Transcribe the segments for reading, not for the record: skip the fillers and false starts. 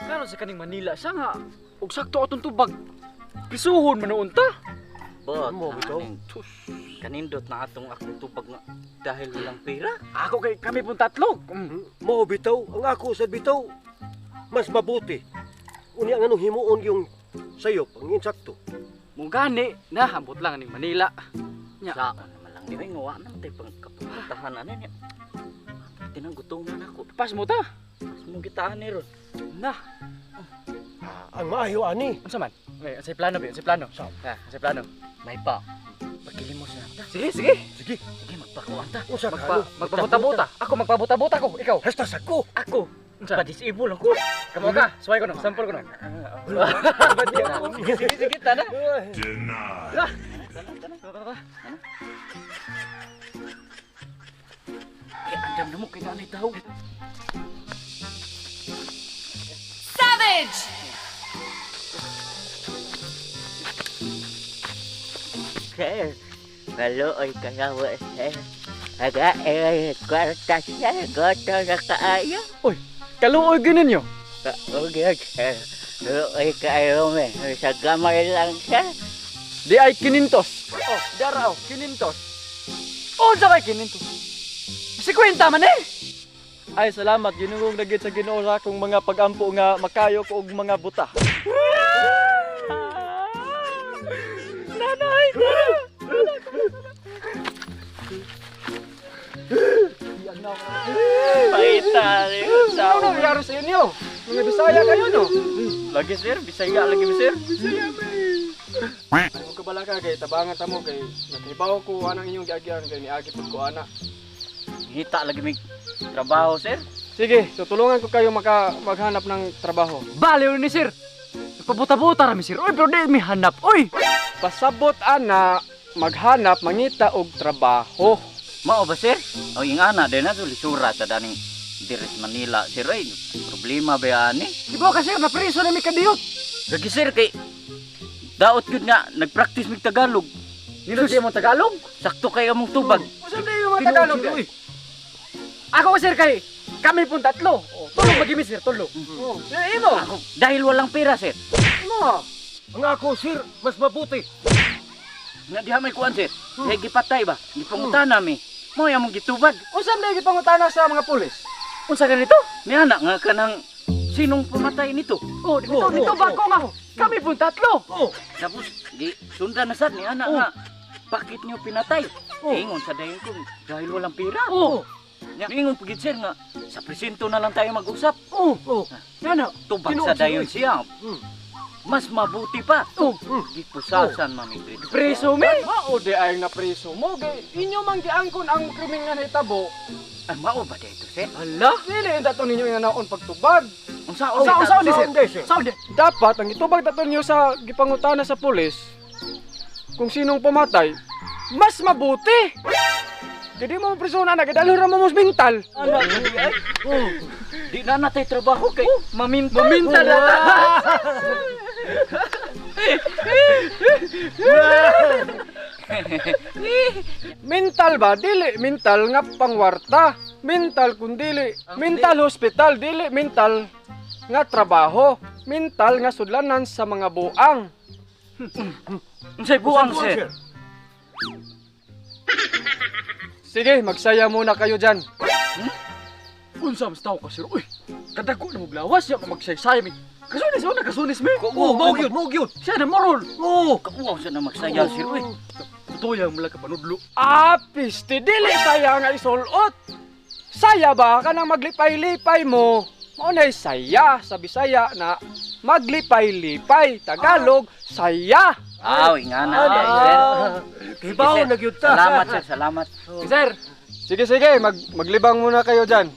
Ngano sa kaning Manila siya nga og sakto atong tubag. Prisuhon man noon ta. But, Mo, bitaw. Kanindot na atong akong tubag nga dahil walang pera. Ako kay kami pong tatlo. Mo bitaw, ang ako sa bitaw. Mas mabuti. Unya nga nung himuon yung sayop, ang insakto. Mo gani na ambot lang aning Manila. Nya. Saon naman lang di nga wa naman tay pangkapuntahan ani niya. Tinanggutuman ako. Pas mo ta. Mas mo gitaan ni ron. Na, Ang maayo ani. unsa man? Okay, unsay plano ba? Unsay plano? Ha, unsay plano? May pa. Pakilimos na ta. Sige, sige. Sige, Sige, magpakuan ta. unsa ka Magpa ano? magpabuta-buta. Ako magpabuta-buta ko, ikaw. Hasta sa ko. Ako. Unsa? Pa-disable ako. Kamo ka, suway ko no, sample ko no. Sige, sige, tana. Denied. Tana, tana. Eh, andam na mo kay nanay tao. Savage! Sir, maluoy ka na mo, sir. Aga, eh, kwarta sir, goto na kaayo. Kaluoy gyud ninyo. Kaugyan, sir. Luoy kaayo me. Sa gamay lang, sir. Di ay kinintos. Oh, dara oh, kinintos. Unsa kay kinintos? 50 man eh. Ay salamat Ginoong dagit sa Ginoo sa akong mga pagampo nga makayo ko og mga buta. Nanay! Paita ni Ano nangyari sa inyo? Mga Bisaya kayo no? Lagi sir, Bisaya lagi sir. Ay mo kabala ka kay tabangan ta mo kay nakibaw ko anang inyong giagyan kay niagi pud ko ana. Hita lagi mig trabaho sir. Sige, so tulungan ko kayo maka maghanap ng trabaho. Baliw ni sir. Nagpabuta-buta ra mi sir. Oy, pero di mi hanap. Oy. Pasabot ana maghanap mangita og trabaho. Mao ba sir? O yung ana din na lisura sa daning Dires Manila sir ay problema ba ani? Di ba ka sir, napriso na mi kadiyot. Lagi sir kay daot gyud nga nagpractice mig Tagalog. Nindot di mo Tagalog? Sakto kay among tubag. Unsa di yung mga Tagalog di? Ako sir kay kami pong tatlo. Oh, tulog magimi sir, tulog. Oh, eh, imo. Ako dahil walang pera sir. Imo. Ang ako sir, mas mabuti. Nga diha may kuan sir. Dahil gipatay ba? Gipangutana mi. Mao among gitubag. Unsa man gipangutana sa mga pulis? Unsa ganito? Ni ana nga kanang sinong pumatay nito? Oh, dito Oh, dito oh, ba ko nga? Kami pong tatlo. Oh, Tapos di sundan na sad ni ana nga bakit niyo pinatay? Ingon sa dayon ko dahil walang pera. Oh, Nya, Ingon pagid sir nga sa presinto na lang tayo mag-usap. oh, oh. Nana. Tubag Tinuod, sa sir, dayon oy. siya. Mas mabuti pa. Oh. Gipusasan mami Drit. Preso mi. Mao di ay na preso mo kay inyo man giangkon ang krimen nga nahitabo. Ay mao ba dito sir? Hala, dili ang dato ninyo inanaon pagtubag. Unsa Unsa unsa ni sir? Unsa, sir? Unsa di? Dapat ang itubag dato ninyo sa gipangutana sa pulis kung sinong pumatay, mas mabuti. Kaya di mo preso na nagdalho ra mo mas mental. Ana, ay. Di na natay trabaho kay mamintal. Mamintal na ta. Mental ba? Dili mental nga pangwarta. Mental kun dili. Mental hospital dili mental nga trabaho. Mental nga sudlanan sa mga buang. Unsay buang sir? Sige, magsaya muna kayo dyan. Unsa mas tao ka sir? Uy, kadago na mo glawas ya magsaysay mi. Kasunis mo na kasunis mi. Oh, mao gyud, mao gyud. Siya na moral. Oh, Kauwaw sa na magsaya sir uy. Tutoy ang mula ka panudlo. Ah, piste, dili saya nga isulot. Saya ba ka nang maglipay-lipay mo? Mao na'y saya sa Bisaya na maglipay-lipay. Tagalog, saya. Aw, ingana ah, sir. Sige, Kibaw sir. na gyud ta. Salamat sir, salamat. Sir. Sige, sige, maglibang muna kayo dyan.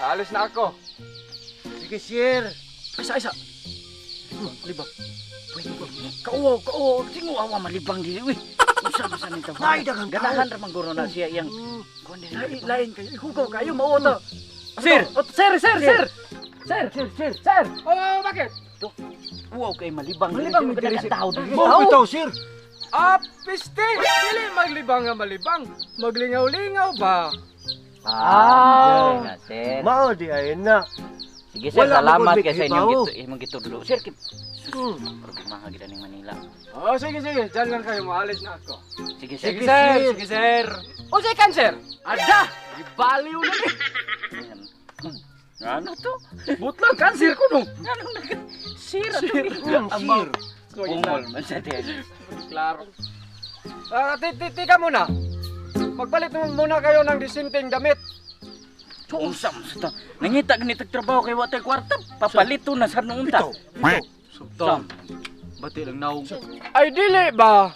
Alis na ako. Sige sir. Isa, isa. Libang. Pwede ba? Kauwaw, kauwaw. Singo awa malibang dili uy. Unsa man sa ning tawag? Ay, daghang tao. Ganahan ra man guro na siya iyang kuan dili. Lain, lain kayo. Ihugaw kayo, mao ta. Sir! Oh, sir, sir, sir! Sir, sir, sir, sir! Oh, bakit? Uwaw kay malibang dili. Malibang Sir, mi diri, daghang sir. tao dili. Mao bitaw sir. Ah, piste! Dili maglibang nga malibang. Maglingaw-lingaw ba? Ah, nga, sir. Mao di ay na. Sige sir, Wala salamat magud kay sa inyong mikibaw. imong gitudlo. Sir, problema ka gid ning Manila. Oh, sige, sige. Diyan lang kayo. Maalis na ako. Sige sir. Sige, sir. Sige, sir. Unsay cancer? Ada! Gibaliw na ni. Ano to? Butlang cancer ko no. Ano nag Sir, ato ni. Sir. Ungol man sa din. Klaro. Ah, tika muna. Magpalit muna kayo ng disinteng damit. Unsa man sa ta? Nangita gani tag trabaho kay wa tay kwarta, papalito na sa noon ta. Sultan. Bati lang naong. Ay, dili ba?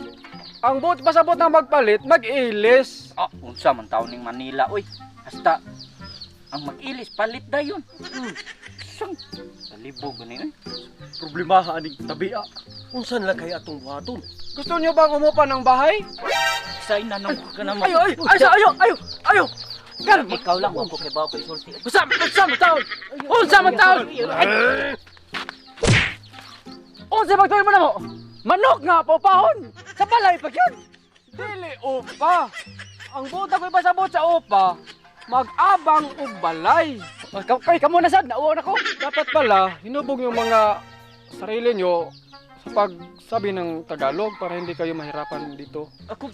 Ang buot pasabot na magpalit, mag-ilis. Ah, unsa man taon ning Manila oy. Hasta ang mag-ilis palit dayon. Sang talibog gani oy. Problemaha aning tabiya. Unsan lang kay atong buhaton? Gusto niyo bang umupa ng bahay? Say na nang ka na mo. Ayo, ayo, ayo, ayo, ayo, ayo. Kan, Ikaw lang wa ko kay bawo kay sulti. unsa, unsa man taon? Unsa man taon? Unsa man taon mo na mo? Manok nga paupahon. Sa balay pa yun. Dili upa. Ang buot ako'y pasabot sa upa, mag-abang og balay. Kay kamo na sad, nauwa na ko. Dapat pala hinubog yung mga sarili nyo sa pagsabi ng Tagalog para hindi kayo mahirapan dito. Ako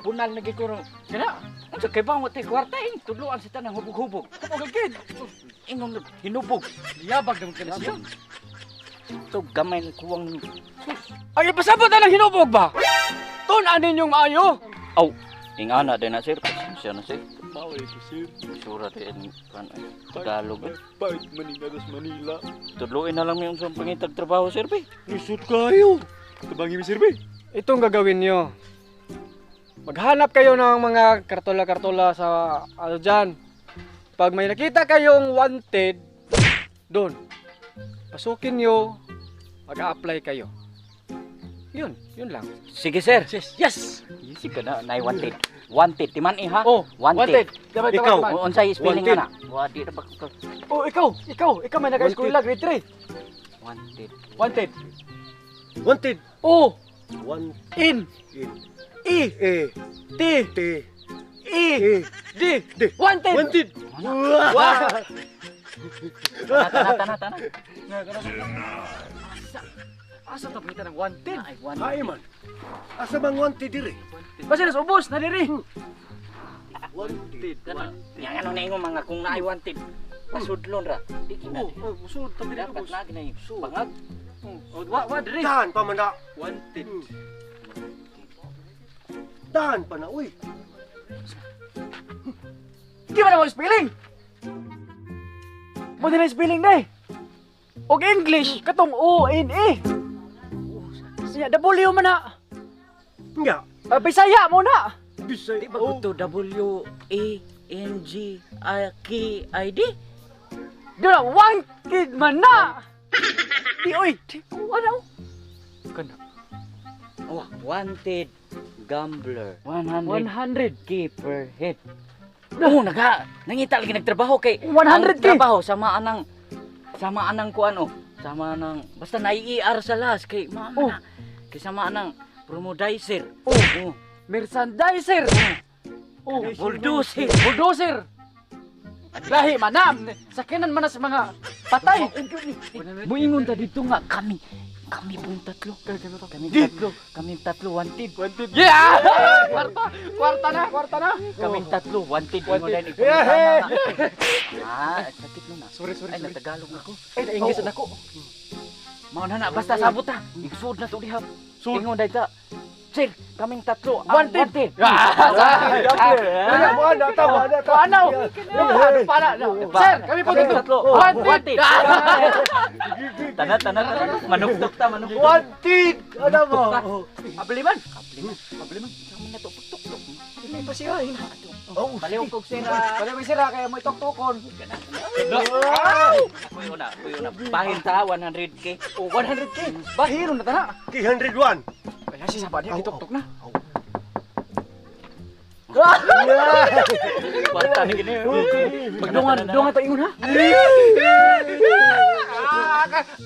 bunal na gid ko ro. Kana, Unsa kay ba wa tay kwarta eh? Tudloan sa tanang hubog-hubog. kapag gid. Ingon hinubog. Liyabag naman ka na siya. To gamay na kuwang Ay, ipasabot na ng hinubog ba? Tun-an ninyong maayo. Aw, ingana din na sir. Pasensya na sir. Maway ko, sir. Sura din kan Tagalog. Eh. Pait maningados Manila. Tudloin na lang mi unsang pangitag trabaho sir be. Lisod kayo. Tabangi mi, sir, bay. Itong gagawin nyo. Maghanap kayo ng mga kartola-kartola sa ano dyan. Pag may nakita kayong wanted, doon. Pasukin nyo, mag-a-apply kayo. Yun, yun lang. Sige sir. Yes, yes! Easy ka na, nay wanted. Wanted timan eh ha. Oh, wanted. wanted. Dabay, Ikaw. dabay, O, unsay spelling Wanted. ana? Wa di ra ba ko Oh, ikaw may nag-eskwela, grade 3. wanted. Wanted. Wanted. O, One N, in E, A T, T E, E D. D. Wanted! Wanted. Wow! Tana tana tana. Asa ta pangita ng wanted? Ay wanted. Hay man. Asa bang wanted diri? Basta nas ubos na diri. Wanted. Kana. Yang ano na ingon mga kung naay wanted. Pasudlon ra. Di kina. Oh, busod ta diri Dapat ubos. na ginay bangag. Oh, wa diri. Dahan pa man na. Wanted. Dahan pa na uy. Di ba na mo spelling? Mo din spelling day. Og English katong O N E. Siya W man na. Nga. Ah, Bisaya mo na. Bisay. Di ba ko to W A N G I K I D? Di na wanted man na. Di oy, di ko ano. Kana Oh, wanted gambler. 100 100. K per head. Oo, naga nangita lagi nagtrabaho kay 100K. ang trabaho sama anang kuan oh. Sama anang basta na ER sa last kay mama Oh. na. Kay sama anang promodizer. Oh. Oh, Merchandiser. Oh, bulldozer. Bulldozer. Lahi manam, sakinan man na sa mga patay. Muingon ta dito nga kami. Kami pong tatlo. Kami tatlo. Kami tatlo wanted. Wanted. Yeah! Kwarta, kwarta na, kwarta na. Kaming tatlo wanted. Wanted. Ingon din ipangutana na. Ah, sakit no na. Sorry, sorry, Ay, sorry. natagalog ako. Ay, na-English na ako. Mao na na, basta sabot ta. Igsud na to diha. Sud. Ingon dahil ta. Sir, kaming tatlo ang Wanted. wanted. Wala mo na tama na tama. Ano? Para, Sir, kami po Kaming dito. tatlo. Wanted. Tana, tana, tana. Manuktok ta, manuktok. Wanted. Ano mo? Abliman. Abliman. Sama na to, pagtuktok. Hindi pa siya. Oh, Baliw kog sira. Wala may sira, kaya mo itoktukon. Ako yun na, ako yun na. Bahin ta, 100K. Oh, 100K. Bahiro na tana. 301. Kaya siya sa niya, itoktok na. Kwarta ni gini. Magdungan, dungan ta ingon ha.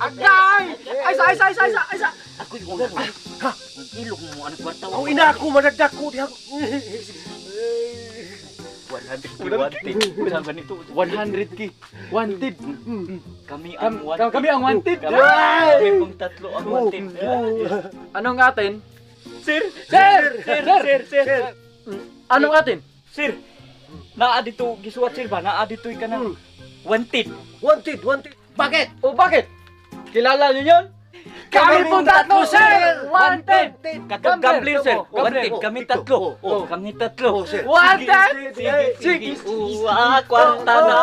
Agay! Ay sa, ay sa, ay sa, ay sa, ay sa. Ako yung una. Ha? Ilog mo ang kwarta. Ang ina ako managdako diha. 100K wanted. Unsa ganito? 100K wanted. Kami ang wanted. Kami ang wanted. Kami pong tatlo ang wanted. Anong atin? Sir, Sir! sir, sir, sir. Anong atin? Sir. Naa dito gisuwat, sir, ba? Naa dito ka ng wanted. Wanted, wanted. Bakit? O bakit? Kilala niyo yun? Kami pong tatlo, sir! Wanted! Katong gambler, sir. Oh, gambler. Wanted kami Dito. tatlo. Oh, Kami tatlo. Oh, sir. Wanted! Sige, sige. Sige. Uwa, kwarta na.